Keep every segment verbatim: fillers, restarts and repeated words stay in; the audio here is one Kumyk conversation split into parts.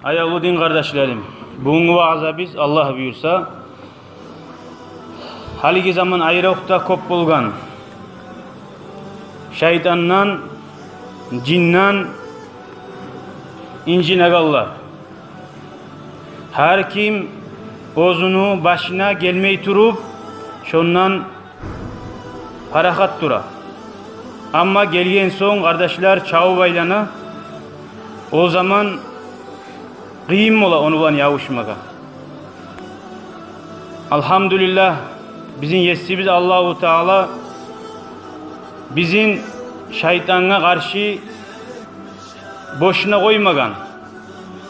Аявлу дин къардашларым, бугюнгю ваъзабыз, Аллагь буюрса, гьалиги заман айрокъда кёп болгъан шайтандан, жинден инжинегенлер. Гьар ким оьзюню башына гелмей туруп, шондан парахат тура. Амма гелген сонг, къардашлар, чабып айлана. О заман къыйын бола ону булан ябушмагъа. Алгьамдулиллагь, бизин Есибиз Аллагьу Таала бизин шайтангъа къаршы бошуна къоймагъан.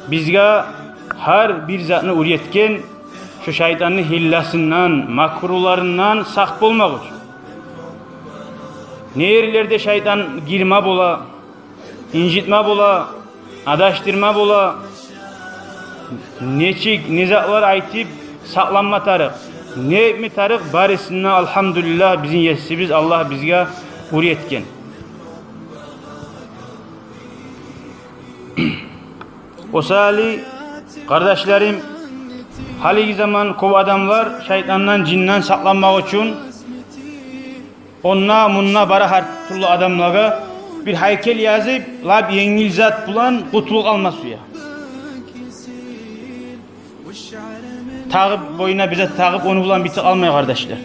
Бизге гьар бир затны уьйретген, шо шайтанны гьилласындан, макруларындан сакъ болмакъ учун. Не ерлерде шайтан гирме бола, инжитме бола, адашдырма бола, нечик, не затлар айтып сакъланма тарыкъ, не этме тарыкъ, барысын да, алгьамдулиллагь, бизин Есибиз Аллагь бизге уьйретген. О саялы, къардашларым, гьалиги заман кёп адамлар шайтандан, жинден сакъланмакъ учун онда-мунда бара, гьар тюрлю адамлагъа бир гьайкел язып, лап енгил зат булан къутулуп къалма сюе. Тагъып, боюна бир зат тагъып, ону булан битип къалмай, къардашлар.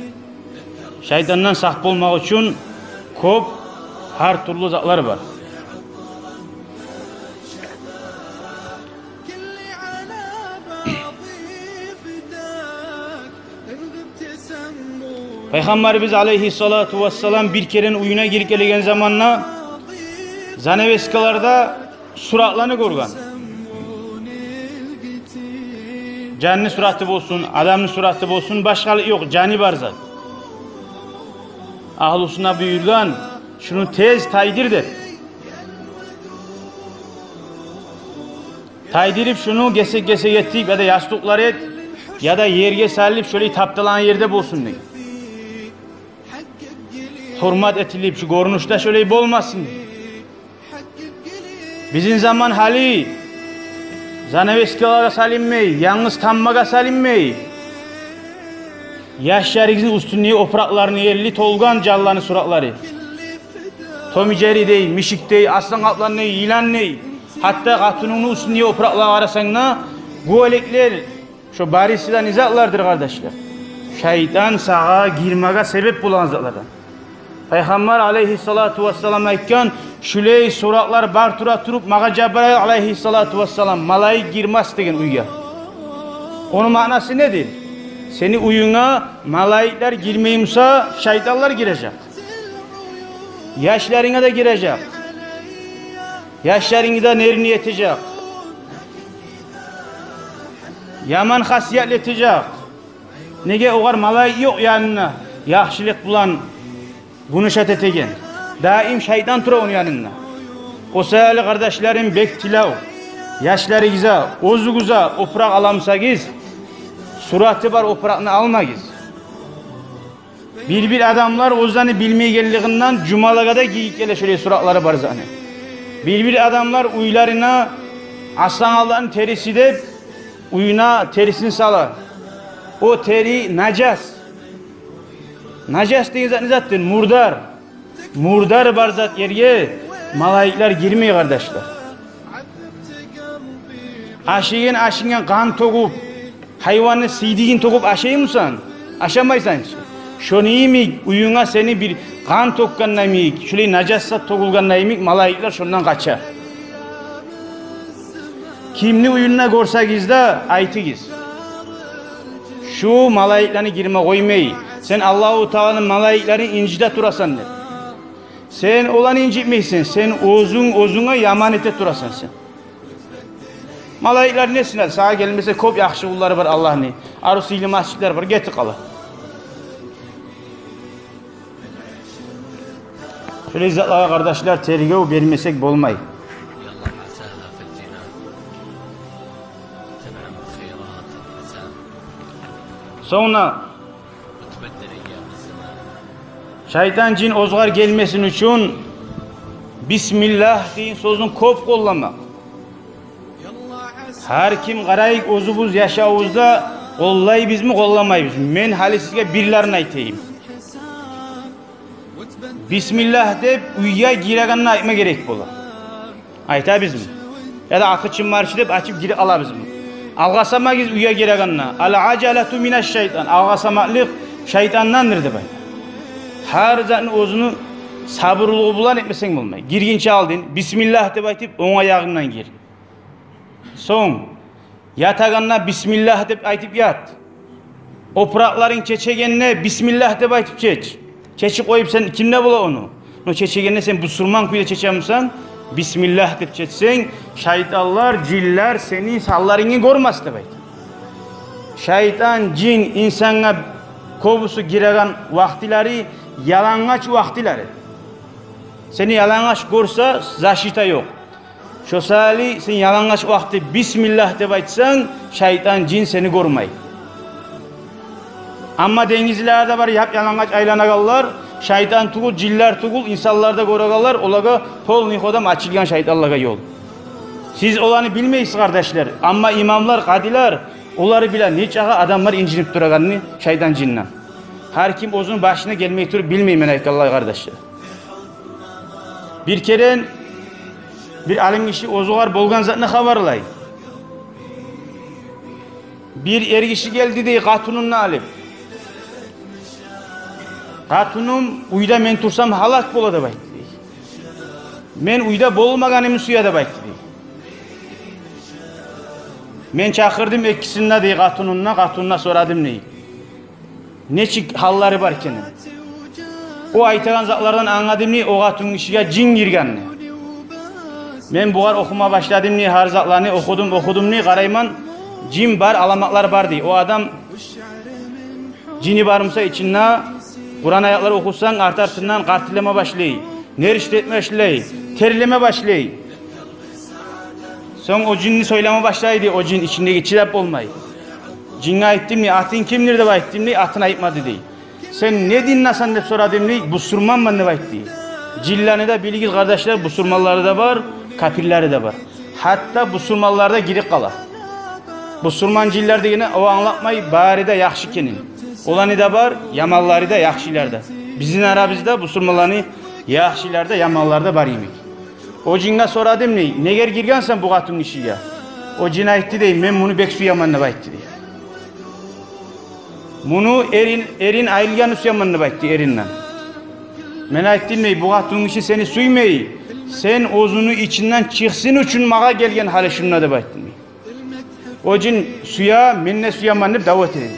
Шайтандан сакъ болмакъ учун кёп гьар тюрлю затлар бар. Пайхаммарыбыз алейгьиссалату вассалам бир керен уьюне гирип гелеген заманда занавескаларда суратланы гёрген. Жанны сураты болсун, адамны сураты болсун, башгъалыкъ ёкъ, жаны бар зат. Агьлюсюне буюргъан, шуну тез тайдыр деп. Тайдырып, шуну гесек-гесек этип, яда ястукълар эт, яда ерге салып, шолай тапталагъан ерде болсун деген. Гьюрмат этилип, шу гёрюнюшде шолай болмасын деген. Бизин заман гьали занавескалагъа салынмай, янгыз тамбагъа салынмай, яшларыгъызны уьстюндеги опуракъларыны ерли толгъан жанланы суратлары. Том и Джерри дей, мишик дей, арслан-къаплан дей, йылан дей. Гьатта къатынынгны уьстюндеги опуракълагъа къарасанг да, гёлеклер, шо барысы да не затлардыр, къардашлар? Шайтан сагъа гирмеге себеп болагъан затлардан. Пайхаммар алейгьиссалату вассалам айтгъан: «Шулай суратлар бар тура туруп, магъа Жабрайыл алейгьиссалату вассалам, малайик гирмес», – деген уьйге. Ону маънасы недир? Сени уьюнге малайиклер гирмей буса, шайтанлар гирежек. Яшларынга да гирежек. Яшларынгны да нервный этежек. Яман хасиятлы этежек. Неге, огъар малайик ёкъ янында яхшылыкъ булан гюнашат этеген. Даим шайтан тура ону янында. О саялы, къардашларым, бек тилев: яшларыгъызгъа, оьзюгюзге опуракъ ала бусагъыз, сураты бар опуракъны алмагъыз. Бир-бир адамлар оьзлени билмейгенлигинден жумалагъа да гийип геле шолай суратлары бар затны. Бир-бир адамлар уьйлерине арслан-къапланны териси деп, уьюне терисин сала. О тери нажас. Нажас деген зат не затдыр? Мурдар. Мурдар бар зат ерге малайиклер гирмей, къардашлар. Ашайгъан ашынгдан къан тёгюп, гьайванны сийдигин тёгюп ашаймысан? Ашамайсан чы. Шону йимик, уьюнге сени бир къан тёкгенде йимик, шулай нажас зат тёгюлгенде йимик, малайиклер шондан къача. Кимни уьюнде гёрсегиз де, айтыгъыз: «Шу малайиклени гирме къоймай, сен Аллагьу Тааланы малайиклерин инжите турасан», – деп. Сен оланы инжитмейсен, сен оьзюнг оьзюнге яман эте турасан сен. Малайиклер несине, сагъа гелмесе, кёп яхшы къуллары бар Аллагьны. Арив сыйлы межитлер бар, гетип къала. Шолай затлагъа, къардашлар, тергев бермесек болмай. Сонг да шайтан, жин оьзюгер гелмесин учун «Бисмиллагь» деген сёзню кёп къоллама. Гьар ким къарайыкъ оьзюбюз яшавубузда, къоллайбызмы, къолламайбызмы? Мен гьали сизге бирлерин айтайым. Бисмиллагь деп уьйге гирегенде айтма герек бола. Айтабызмы? Яда ачгъычым бар чы деп ачып гирип алабызмы? Алгъасамагъыз уьйге гирегенде. Ал-ажалату минаш-шайтан. Алгъасамакълыкъ шайтандандыр деп айта. Гьар затны оьзюню сабурлугъу булан этмесенг болмай. Гиргинче алдын бисмиллагь деп айтып, онг аягъынгдан гир. Сонг, ятагъанда бисмиллагь деп айтып ят. Опуракъларынг чечегенде бисмиллагь деп айтып чеч. Чечип къоюп сен кимде бола ону? Но чечегенде сен бусурман кюйде чечемисен, бисмиллагь деп чечсенг, шайтанлар, жинлер сени гьалларынгны гёрмес деп айта. Шайтан, жин инсангъа кёбюсю гиреген вакътилери ялангач вакътилери. Сени ялангач гёрсе, защита ёкъ. Шо саялы сен ялангач вакъти бисмиллагь деп айтсанг, шайтан, жин сени гёрмей. Амма денгизлерде бар яп-ялангач айланагъанлар, шайтан тюгюл, жинлер тюгюл, инсанлар да гёрегенлер, олагъа полный ходом ачылгъан шайтанлагъа ёл. Сиз оланы билмейсиз, къардашлар. Амма имамлар, къадилер, олар биле нечакъы адамлар инжинип турагъанны шайтан, жинден. Гьар ким оьзюню башына гелмей туруп билмей, мен айтгъанлай, къардашлар. Бир керен бир алим гиши оьзюгер болгъан затны хабарлай. Бир эр гиши гелди дей, къатынын да алып. Къатыным уьйде мен турсам гьалак бола деп айтды дей. Мен уьйде болмагъанымны сюе деп айтды дей. Мен чакъырдым экисин де дей, къатынын да, къатынына сорадым дей. Нечик гьаллары бар экенин. О айтагъан затлардан англадым дей, о къатынгишиге жин гиргенни. Мен бугъар охума башладым дей, гьар затланы охудум, охудум дей, къарайман, жин бар, аламатлар бар дей. О адам жини бар буса ичинде, Къуран аятлар охусанг, арт-артындан къартыллама башлай, нервничать этме башлай, терлеме башлай. Сонг о жинни сёйлеме башлай дей, о жин ичиндеги чыдап болмай. Жинге айтдым дей, атынг кимдир деп айтдым дей, атын айтмады дей. Сен не диндесен деп сорадым дей, бусурманман деп айтды. Жинлени де билигиз, къардашлар, бусурманлары да бар, капирлери де бар. Гьатта бусурманлар да гирип къала. Бусурман жинлер дегени о англатмай бары да яхшы экенин. Оланы да бар яманлары да, яхшылар да. Бизин арабызда бусурманланы яхшылар да, яманлар да бар йимик. О жинге сорадым дей, негер гиргенсен бу къатынгишиге? О жин айтды дей, мен муну бек сюемен деп айтды дей. Муну эрин, эрин айрылгъанны сюемен деп айтды, эринден. Мен айтдым дей, бу къатынгиши сени сюймей, сен оьзюню ичинден чыкъсын учун магъа гелген гьали шунда деп айтдым дей. О жин сюе, мен де сюемен деп дав эте дей.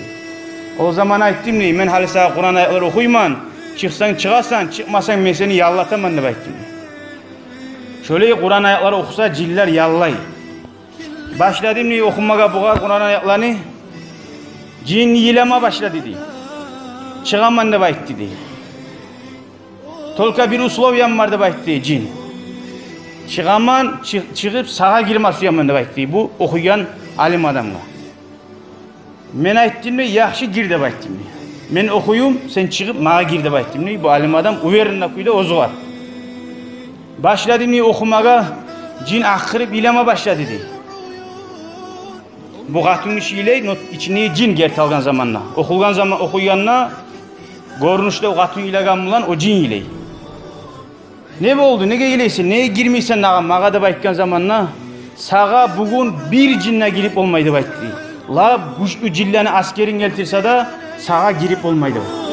О заман айтдым дей, мен гьали сагъа Къуран аятлар охуйман, чыкъсанг чыгъасан, чыкъмасанг мен сени яллатаман деп айтдым дей. Шолай Къуран аятлар охуса, жинлер яллай. Башладым дей охумагъа бугъар Къуран аятланы. Жин йылама башлады дей. Чыгъаман деп айтды дей. Только бир условиям бар деп айтды дей жин. Чыгъаман, чы-, чыгъып сагъа гирме сюемен деп айтды дей бу охуйгъан алим адамгъа. Мен айтдым дей, яхшы, гир деп айтдым дей. Мен охуюм, сен чыгъып магъа гир деп айтдым дей. Бу алим адам уверенный кюйде оьзюгер. Башладым дей охумагъа, жин акъырып йылама башлады дей. Бу къатынгиши йылай, но ичиндеги жин герти алгъан заманда. Охулгъан заман, охуйгъанда гёрюнюшде о къатын йылагъан булан о жин йылай. Не болду? Неге йылайсан? Неге гирмейсен дагъы магъа деп айтгъан заманда, сагъа бугюн бир жин де гирип болмай деп айтды дей. Лап гючлю жинлени асгерин гелтирсе де, сагъа гирип болмай деп айтды.